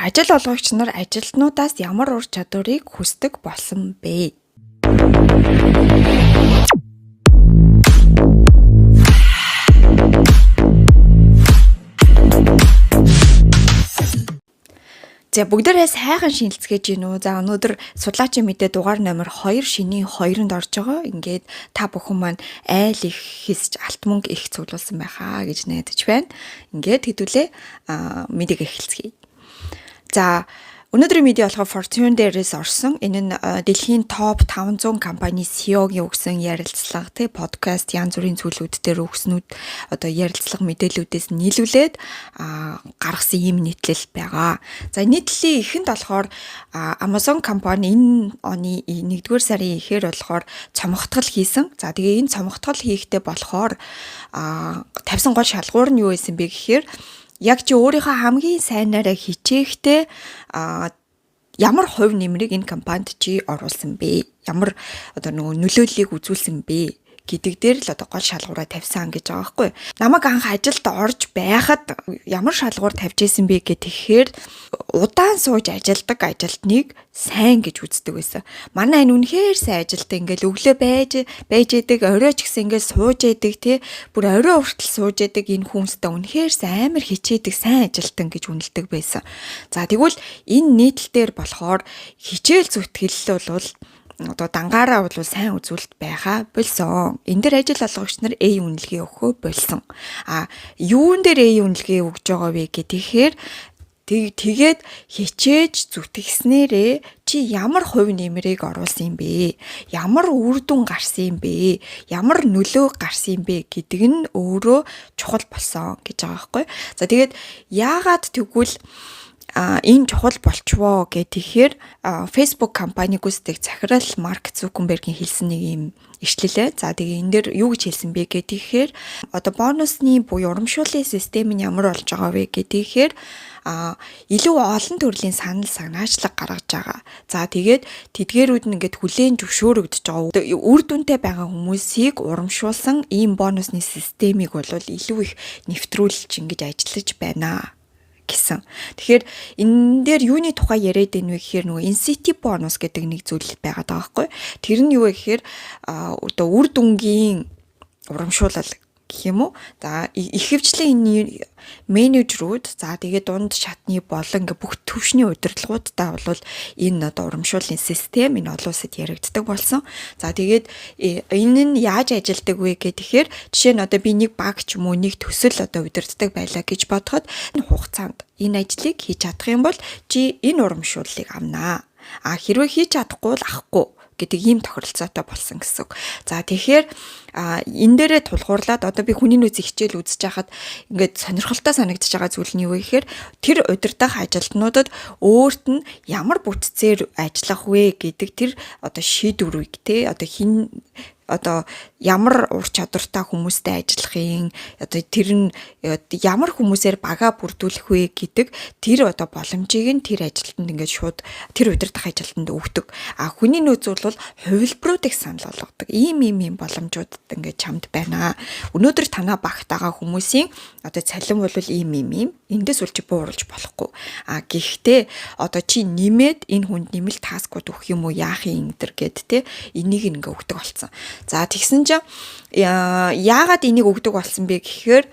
За, ажил олгогч нар ажилтнуудаас ямар ур чадварыг хүсдэг болсон бэ? За, бүгдээрээ сайхан шинэлцгээж гин үү. За, өнөөдөр судлаачийн мэдээ дугаар номер 2 шинийн 2-нд орж байгаа. Ингээд та бүхэн маань айл их хийсч алт мөнгө их цуглуулсан байхаа гэж найдаж байна. Ингээд хэдүүлээ мэдээг эхэлцгээе. За, өнөөдрийн мэдээ болохоор Fortune дээрээс орсон. Энэ нь дэлхийн топ 500 компани CEO-гийн өгсөн ярилцлага, тий, подкаст, янз бүрийн зүйлүүд дээр өгснүүд, одоо ярилцлага мэдээллүүдээс нийлүүлээд гаргасан ийм нийтлэл байгаа. За, нийтлэлийн эхэнд болохоор Amazon компани энэ оны 1-р сарын эхээр болохоор цомготгол хийсэн. За, тэгээ энэ цомготгол хийхдээ болохоор тавьсан гол шалгуур нь юу байсан бэ гэхээр яг чи өөрийнхөө хамгийн сайнаараа хичээхдээ ямар хувь нэмрийг энэ компанид чи оруулсан бэ? Ямар одоо нөгөө нөлөөллийг үзүүлсэн бэ гэдэг дээр л одоо гол шалгуураа тавьсан гэж байгаа байхгүй. Намайг анх ажилд орж байхад ямар шалгуур тавьж исэн бэ гэхээр удаан сууж ажилдаг ажилтныг сайн гэж үздэг байсан. Манай энэ үнэхээр сайн ажилтан, ингээл өглөө байж байж идэг, орой ч гэсэн ингээл сууж идэг, тий, бүр орой хүртэл сууж идэг, энэ хүмүүстэй үнэхээр сайн, амар хичээдэг сайн ажилтан гэж үнэлдэг байсан. За, тэгвэл энэ нийтлэл дээр болохоор хичээл зүтгэл бол одоо дангаараа бол сайн үзүүлэлт байхаа болсон. Энэ дээр ажил олгогч нар A үнэлгээ өгөхөө болсон. А юун дээр A үнэлгээ өгж байгаа вэ гэхээр тэгээд хичээж зүтгэснээрээ чи ямар хувь нэмрийг оруулсан юм бэ? Ямар үр дүн гарсан юм бэ? Ямар нөлөө гарсан юм бэ гэдэг нь өөрөө чухал болсон гэж байгаа байхгүй. За, тэгээд яагаад тэгвэл энэ чухал болчвоо гэх тэгэхээр Facebook компани гүйцэтгэх захирал Марк Цукербергийн хэлсэн нэг юм ишлэлээ. За, тэгээ энэ дээр юу гэж хэлсэн бэ гэхээр одоо бонусны буюу урамшууллын систем нь ямар болж байгаа вэ гэхээр илүү олон төрлийн санал санаачлаг гаргаж байгаа. За, тэгээд тэдгээрүүд нь ингээд хүлээн зөвшөөрөгдөж байгаа. Үр дүнтэй байгаа хүмүүсийг урамшуулсан ийм бонусны системийг бол илүү их нэвтрүүлж ингэж ажиллаж байна гэсэн. Тэгэхээр энэ дээр юуны тухай яриад байна вэ гэхээр нөгөө incentive bonus гэдэг нэг зүйл байгаад байгаа байхгүй. Тэр нь юу вэ гэхээр одоо үр дүнгийн урамшуулал гэх юм уу. За, ихэвчлэн энэ менежерүүд, за тэгээд дунд шатны болон ингээ бүх төвшний удирдлагуудтай бол энэ одоо урамшууллын систем энэ олон улсад яригддаг болсон. За, тэгээд энэ нь яаж ажилдаг вэ гэхээр жишээ нь одоо би нэг баг ч юм уу, нэг төсөл одоо удирддаг байлаа гэж бодоход энэ хугацаанд энэ ажлыг хийж чадах юм бол чи энэ урамшууллыг авнаа. А хэрвээ хийж чадахгүй бол авахгүй гэдэг ийм тохиролцоотой болсон гэсэн үг. За, тэгэхээр энэ дээрээ тулгуурлаад одоо би хүний нөөцийн хичээл үзэж байхад ингээд сонирхолтой санагдаж байгаа зүйл нь юу вэ гэхээр тэр удирдах ажилтнуудад өөрт нь ямар бүтцээр ажиллах вэ гэдэг тэр одоо шийдвэрийг, те, одоо хин одоо ямар ур чадвартай хүмүүстэй ажиллах юм, одоо тэр нь ямар хүмүүсээр багаа бүрдүүлэх вэ гэдэг тэр одоо боломжийг нь тэр ажилтнанд ингээд шууд тэр удирдах ажилтнанд өгдөг. А хүний нөөц бол хувилбаруудыг санал болгодог. Ийм ийм ийм боломжууд ингээд чамд байна. Өнөөдөр танаа багт байгаа хүмүүсийн одоо цалин бол ийм ийм ийм, эндээс үл чи бууруулж болохгүй. А гэхдээ одоо чи нэмээд энэ хүнд нэмэлт task ууд өгөх юм уу, яах юм энэ төр гэд, те, энийг ингээ өгдөг болсон. За, тэгсэн чинь яагаад энийг өгдөг болсон бэ гэхээр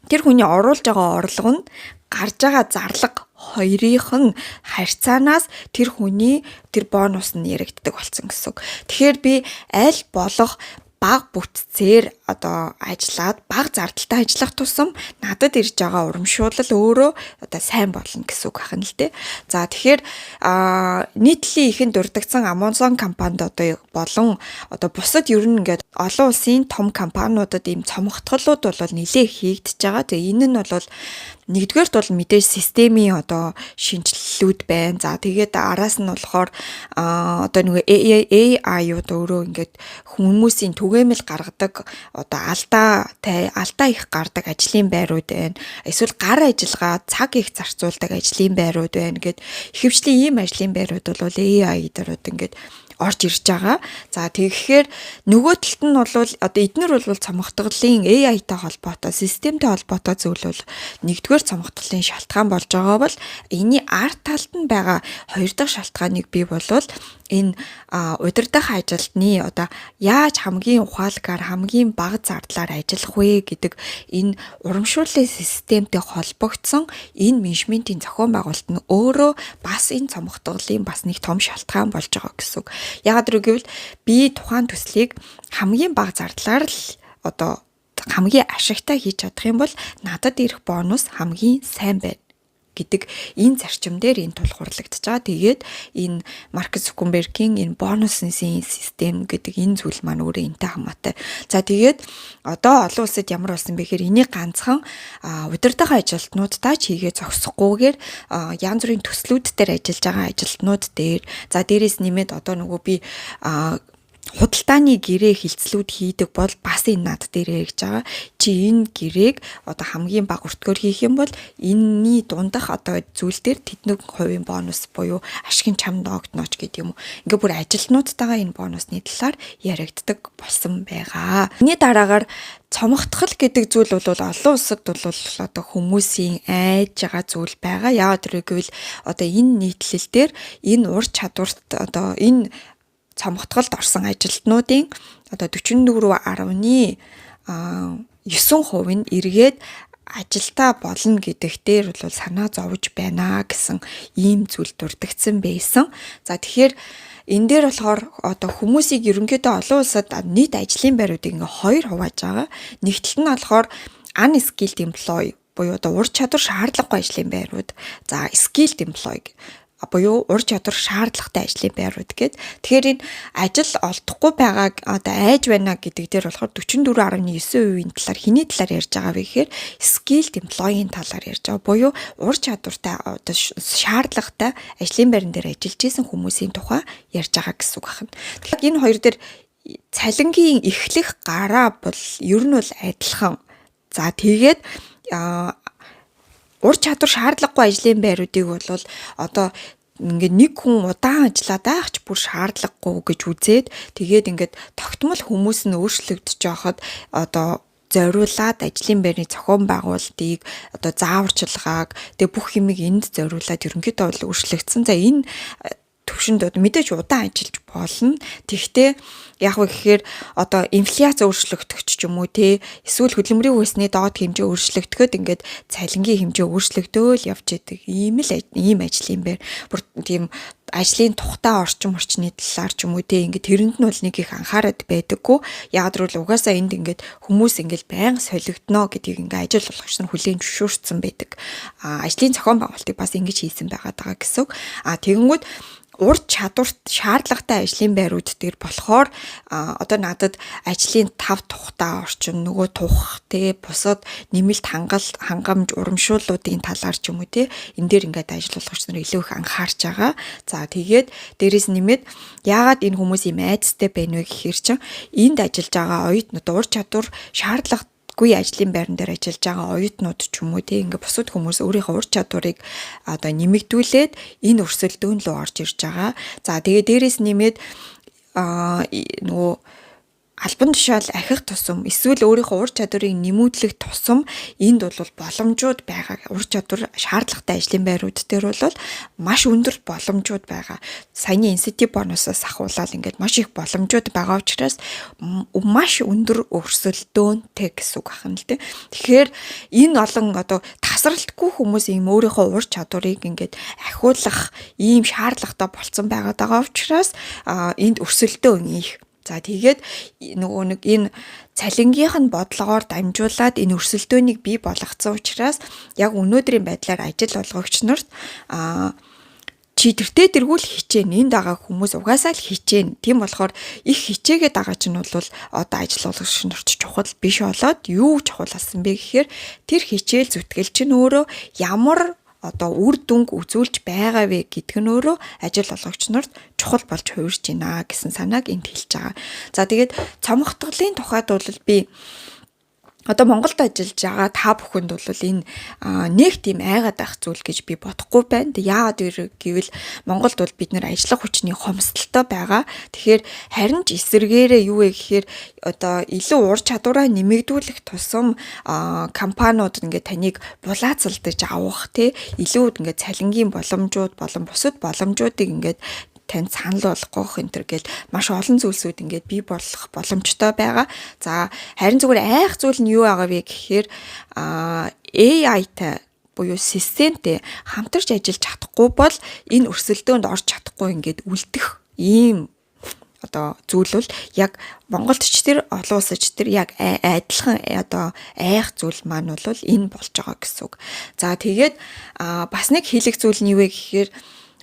тэр хүний оруулж байгаа орлого нь гарч байгаа зарлага хоёрынх нь харьцаанаас тэр хүний тэр бонус нь яригддаг болсон гэсэн үг. Тэгэхээр би аль болох бага бүтцээр одоо ажиллаад, бага зардалтай ажиллах тусам надад ирж байгаа урамшуулал өөрөө одоо сайн болно гэсэн үг байна л дээ. За, тэгэхээр нийтлэлийн ихэнд дурдгдсан Amazon компанид одоо болон одоо бусад ер нь ингээд олон улсын том компаниудад ийм цомготголууд бол нэлээ хийгдэж байгаа. Тэгээ энэ нь бол нэгдүгээрт бол мэдээж системийн одоо шинэчлэлүүд байна. За, тэгээд араас нь болохоор одоо нөгөө AI-ууд өөрөө ингээд хүмүүсийн түгээмэл гаргадаг, одоо алдаа их гардаг ажлын байрууд байна. Эсвэл гар ажиллагаа, цаг их зарцуулдаг ажлын байрууд байна гэд ихэвчлэн ийм ажлын байрууд бол AI дээр одоо ингээд Орж ирж байгаа. За, тэгэхээр нөгөө талд нь бол одоо эднэр бол цомогтголын AI-тай холбоотой, системтэй холбоотой зүйл бол нэгдүгээр цомогтголын шалтгаан болж байгаа бол энэний ард талд нь байгаа хоёр дахь шалтгааныг би болвол энэ удирдах ажилтны одоо яаж хамгийн ухаалгаар, хамгийн бага зардлаар ажиллах вэ гэдэг энэ урамшууллын системтэй холбогдсон энэ менежментийн зохион байгуулалт нь өөрөө бас энэ цомогтголын бас нэг том шалтгаан болж байгаа гэсэн үг. Яагаад гэвэл би тухайн төслийг хамгийн бага зардлаар л одоо хамгийн ашигтай хийж чадах юм бол надад ирэх бонус хамгийн сайн байна гэдэг энэ зарчим дээр энэ тулгуурлагдаж байгаа. Тэгээд энэ Марк Зукербергийн энэ бонусын систем гэдэг энэ зүйл маань өөрөө энтэй хамаатай. За, тэгээд одоо олон улсад ямар болсон бэ гэхээр энийг ганцхан удирдах ажилтнуудтай ч хийгээ зогсохгүйгээр янз бүрийн төслүүд дээр ажиллаж байгаа ажилтнууд дээр, за, дээрээс нэмээд одоо нөгөө би худалдааны гэрээ хэлцлүүд хийдэг бол бас энэ над дээр гэж байгаа. Чи энэ гэрээг одоо хамгийн бага өртгөөр хийх юм бол энэний дундах одоо зүйл дээр тэдний хувийн бонус буюу ашиг нь чамд огтнооч гэдэг юм уу. Ингээ бүр ажилтнуудтайгаа энэ бонусны талаар яригддаг болсон байгаа. Энэний дараагаар цомогтгол гэдэг зүйл бол олон улсад бол одоо хүмүүсийн айж байгаа зүйл байгаа. Яагаад гэвэл одоо энэ нийтлэл дээр энэ ур чадварт одоо энэ цомогтголд орсон ажилтнуудын одоо 44.9% нь эргээд ажилдаа болно гэдэг дээр бол санаа зовж байна гэсэн ийм зүйл дурдагдсан байсан. За, тэгэхээр энэ дээр болохоор одоо хүмүүсийг ерөнхийдөө олон улсад нийт ажлын байруудыг ингээ хоёр хувааж байгаа. Нэг талд нь болохоор unskilled employee буюу одоо ур чадвар шаардлагагүй ажлын байрууд. За, skilled employee буюу ур чадвар шаардлагатай ажлын байрууд гээд. Тэгэхээр энэ ажил олдохгүй байгааг одоо айж байна гэдэг дээр болохоор 44.9%-ийн талаар хэний талаар ярьж байгаа вэ гэхээр skilled employee-ийн талаар ярьж байгаа. Буюу ур чадвартай, одоо шаардлагатай ажлын байран дээр ажиллаж исэн хүмүүсийн тухай ярьж байгаа гэсэн үг байна. Тэгэхээр энэ хоёр дээр цалингийн эхлэх гараа бол ер нь бол адилхан. За, тэгээд ур чадвар шаардлагагүй ажлын байруудыг бол одоо ингээд нэг хүн удаан ажиллаад байх ч бүр шаардлагагүй гэж үзээд, тэгээд ингээд тогтмол хүмүүс нь өөрчлөгдөж байхад одоо зориулаад ажлын байрны зохион байгуулалтыг, одоо зааварчилгааг, тэгээ бүх юмыг энд зориулаад ерөнхийдөө бол өөрчлөгдсөн. За, энэ төвшөнд мэдээж удаан ажиллаж болно. Тэгэхдээ яг вэ гэхээр одоо инфляц өөрчлөгдөх ч юм уу те, эсвэл хөдөлмөрийн хөлсний доод хэмжээ өөрчлөгдөхөд ингээд цалингийн хэмжээ өөрчлөгдөөл явж идэг. Ийм л ийм ажил юм байна. Бүр тийм ажлын тухтай орчин орчны талаар ч юм уу те, ингээд тэрэнд нь бол нэг их анхаарад байдаггүй. Яг л угаасаа энд ингээд хүмүүс ингээд байнга солигдоно гэдгийг ингээд ажил олгогч нар хүлээн зөвшөөрсөн байдаг. А ажлын зохион байгуулалтыг бас ингэж хийсэн байгаад байгаа гэсэн үг. А тэгэнгүүт ур чадварт шаардлагатай ажлын байрууд дээр болохоор одоо надад ажлын тав тухтай орчин, нөгөө тух те, бусад нэмэлт хангалт, хангамж, урамшууллуудын талаар ч юм уу те, энэ дээр ингээд ажил олгогч нар илүү их анхаарч байгаа. За, тэгээд дээрэс нэмээд яагаад энэ хүмүүс ийм айдастай байна вэ гэхээр чинь энд ажиллаж байгаа оюутнууд, ур чадвар шаардлага гүй ажлын байран дээр ажиллаж байгаа оюутнууд ч юм уу тий, ингээ бусад хүмүүс өөрийнхөө ур чадварыг одоо нэмэгдүүлээд энэ өрсөлдөөн рүү орж ирж байгаа. За, тэгээ дээрэс нэмээд нөгөө албан тушаал ахих тусам эсвэл өөрийнхөө ур чадварыг нэмэгдүүлэх тусам энд бол боломжууд байгаа. Ур чадвар шаардлагатай ажлын байрууд дээр бол маш өндөр боломжууд байгаа. Саяны incentive бонусаас ахуулаад ингээд маш их боломжууд байгаа учраас маш өндөр өрсөлдөөнтэй гэсэн үг байна л дээ. Тэгэхээр энэ олон одоо тасралтгүй хүмүүс ийм өөрийнхөө ур чадварыг ингээд ахиулах ийм шаардлагатай болцсон байгаад байгаа учраас энд өрсөлдөөн их. За, тэгээд нөгөө нэг энэ цалингийнх нь бодлогоор дамжуулаад энэ өрсөлдөөнийг бий болгоцсон учраас яг өнөөдрийн байдлаар ажил олгогч нарт чи тэртээ тэргүүл хичээн, энд байгаа хүмүүс угаасаа л хичээн. Тийм болохоор их хичээгээд байгаа чинь бол одоо ажил олгогч нарт чухал биш болоод юу чухал болсон бэ гэхээр тэр хичээл зүтгэл чинь өөрөө ямар одоо үр дүнг үзүүлж байгаа вэ гэдг нь өөрөө ажил олгогч нарт чухал болж хувирч байна гэсэн санааг энд хэлж байгаа. За, тэгээд цомогтголын тухайд бол би Одоо Монголд ажиллаж байгаа та бүхэнд бол энэ нэг тийм айгаад байх зүйл гэж би бодохгүй байна. Тэг яагаад гэвэл Монголд бол бид нэр ажиллах хүчний хомсдолтой байгаа. Тэгэхээр харин ч эсэргээрээ юу вэ гэхээр одоо илүү ур чадвараа нэмэгдүүлэх тусам компаниуд ингээд таныг булаацалдаж авах, тий, илүү ингээд цалингийн боломжууд болон бусад боломжуудыг ингээд танд санал болгох энэ төр гэл маш олон зүйлсүүд ингээд бий болох боломжтой байгаа. За, харин зүгээр айх зүйл нь юу байгаа вэ гэхээр AI-тай буюу системтэй хамтарч ажиллаж чадахгүй бол энэ өрсөлдөөнд орж чадахгүй ингээд үлдэх ийм одоо зүйл бол яг Монголд ч тэр, олон улсад ч тэр яг адилхан одоо айх зүйл маань бол энэ болж байгаа гэсэн үг. За, тэгээд бас нэг хэлэх зүйл нь юу вэ гэхээр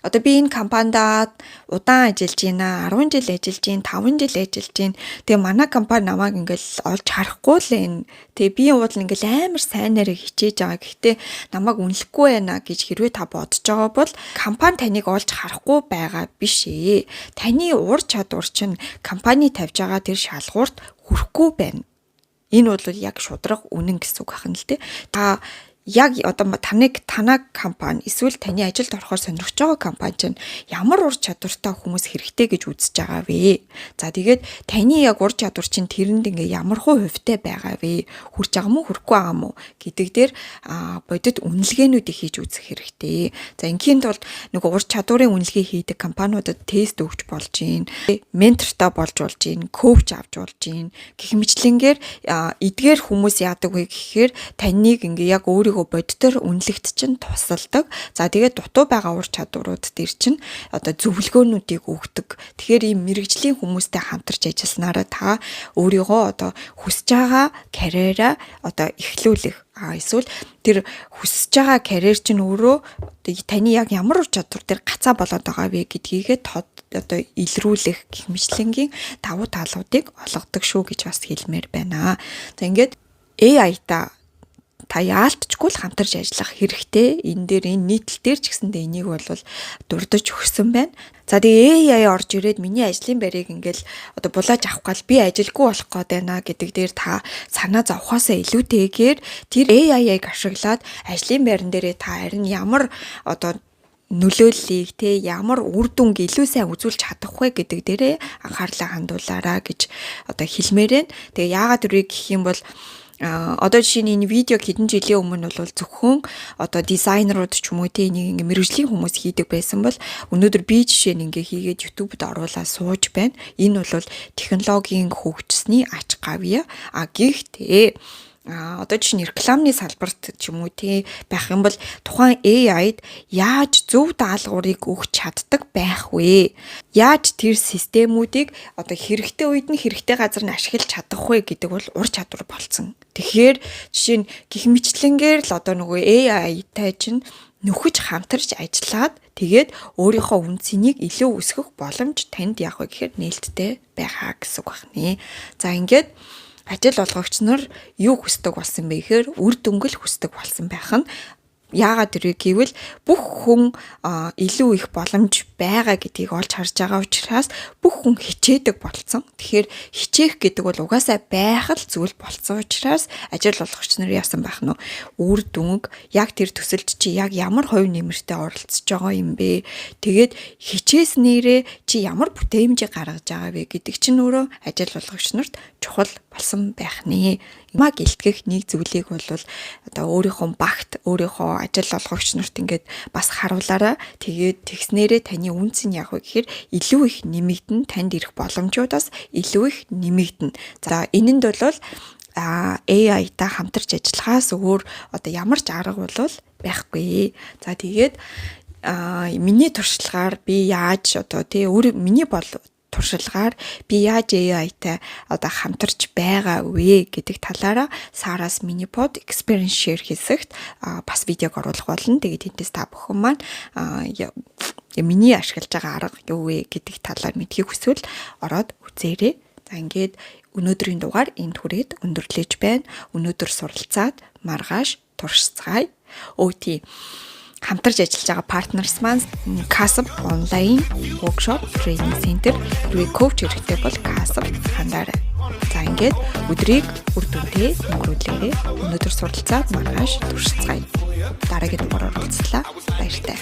одоо би энэ компанида удаан ажиллаж байна, 10 жил ажиллаж байна, 5 жил ажиллаж байна. Тэгээ манай компани намайг ингээл олж харахгүй л энэ. Тэгээ би уул ингээл амар сайнараа хичээж байгаа. Гэхдээ намайг үнэлэхгүй байна гэж хэрвээ та бодож байгаа бол компани таныг олж харахгүй байгаа биш ээ. Таны ур чадвар чинь компани тавьж байгаа тэр шалгуурт хүрэхгүй байна. Энэ бол яг шударга үнэн гэсэн үг байна л тэ. Та яг одоо таныг, танаа компани эсвэл таны ажилд орохоор сонирхож байгаа компани чинь ямар ур чадвартай хүмүүс хэрэгтэй гэж үзэж байгаа вэ? За, тэгээд таны яг ур чадвар чинь тэрэнд ингээ ямар хувьтай байгаа вэ? Хүрч байгаа мó, хүрэхгүй байгаа мó гэдэг дээр бодит үнэлгээнүүдийг хийж үзэх хэрэгтэй. За, ингийн тулд нөгөө ур чадварын үнэлгээ хийдэг компаниудад тест өгч болж гин, ментортой болж болж гин, коуч авч болж гин гэх мэтлэнгээр эдгээр хүмүүс яадаг вэ гэхээр таныг ингээ яг өөрийгөө бодитоор үнэлэхт чинь тусалдаг. За, тэгээд дутуу байгаа ур чадварууд дээр чинь одоо зөвлөгөөнүүдийг өгдөг. Тэгэхээр ийм мэргэжлийн хүмүүстэй хамтарч ажилласанараа та өөрийгөө одоо хүсэж байгаа карьераа одоо эхлүүлэх, эсвэл тэр хүсэж байгаа карьер чинь өөрөө таны яг ямар ур чадвар дээр гацаа болоод байгаа вэ гэдгийгээ тод одоо илрүүлэх гэх мэтлэнгийн давуу талуудыг олгодог шүү гэж бас хэлмээр байна. За, ингээд AI-та та яалтчгүй л хамтарч ажиллах хэрэгтэй. Энэ дээр, энэ нийтлэл дээр ч гэсэндээ энийг бол дурдж өгсөн байна. За, тэгээ AI орж ирээд миний ажлын байрыг ингээл одоо булааж авах гал би ажилгүй болох гээд байна гэдэг дээр та санаа зовхоосоо илүүтэйгээр тэр AI-ыг ашиглаад ажлын байран дээрээ та харин ямар одоо нөлөөллийг те, ямар үр дүнг илүү сайн үзүүлж чадах вэ гэдэг дээрээ анхаарлаа хандуулаарай гэж одоо хэлмээр байна. Тэгээ яагаад тэрийг гэх юм бол одоо жишээ нь энэ видеог хэдэн жилийн өмнө бол зөвхөн одоо дизайнерууд ч юм уу те, нэг ингээ мэргэжлийн хүмүүс хийдэг байсан бол өнөөдөр би жишээ нь ингээ хийгээд YouTube-д оруулаад сууж байна. Энэ бол технологийн хөгжсөний ач гавьяа. А гэхдээ одоо жишээ нь рекламны салбарт ч юм уу тий байх юм бол тухайн AI-д яаж зөв даалгаврыг өгч чаддаг байх вэ? Яаж тэр системүүдийг одоо хэрэгтэй үед нь хэрэгтэй газар нь ашиглаж чадах вэ гэдэг бол ур чадвар болцсон. Тэгэхээр жишээ нь гих мэтлэнгээр л одоо нөгөө AI-тай чинь нөхөж хамтарч ажиллаад тэгээд өөрийнхөө үн цэнийг илүү өсгөх боломж танд яг вэ гэхээр нээлттэй байгаа гэсэн үг байна. За, ингээд ажил олгогч нар юу хүсдэг болсон бэ гэхээр үр дүнг л хүсдэг болсон байх нь. Яагаад тэрийг гэвэл бүх хүн илүү их боломж байгаа гэдгийг олж харж байгаа учраас бүх хүн хичээдэг болцсон. Тэгэхээр хичээх гэдэг бол угаасаа байх л зүйл болцсон учраас ажил олгогч нар яасан байх нь, үр дүнг, яг тэр төсөлд чи яг ямар хувь нэмэртэй оролцож байгаа юм бэ? Тэгээд хичээснээрээ чи ямар бүтээмжийг гаргаж байгаа вэ гэдэг чинь өөрөө ажил олгогч нарт чухал болсон байх нэ. Маг илтгэх нэг зүйлийг бол одоо өөрийнхөө багт, өөрийнхөө ажил олгогч нарт ингээд бас харуулаарай. Тэгээд тэгснээрээ таны үнэ цэн яг вэ гэхээр илүү их нэмэгдэн, танд ирэх боломжуудаас илүү их нэмэгдэнэ. За, энэнд бол AI-та хамтарч ажиллахаас өөр одоо ямар ч арга бол байхгүй. За, тэгээд миний туршлагаар би яаж одоо тий өөр миний бол туршилгаар би яаж AI-тай одоо хамтарч байгаа вэ гэдэг талаараа Сараас mini pod experience share хийсэгт бас видеог оруулах болно. Тэгээд тэндээс та бүхэн маань миний ашиглаж байгаа арга юу вэ гэдэг талаар мэдэхийг хүсвэл ороод үзээрэй. За, ингээд өнөөдрийн дугаар энд хүрээд өндөрлөж байна. Өнөөдөр суралцаад маргааш туршицгаая. Өө тий, хамтарч ажиллаж байгаа partners маань Kasp online workshop training center. Хэрвээ коуч хэрэгтэй бол Kasp хандаарай. За, ингээд өдрийг үр дүнтэй өнгөрүүлээрэй. Өнөөдөр суралцаад маргааш туршицгаая. Дараагийн дугаараар уулзлаа. Баяртай.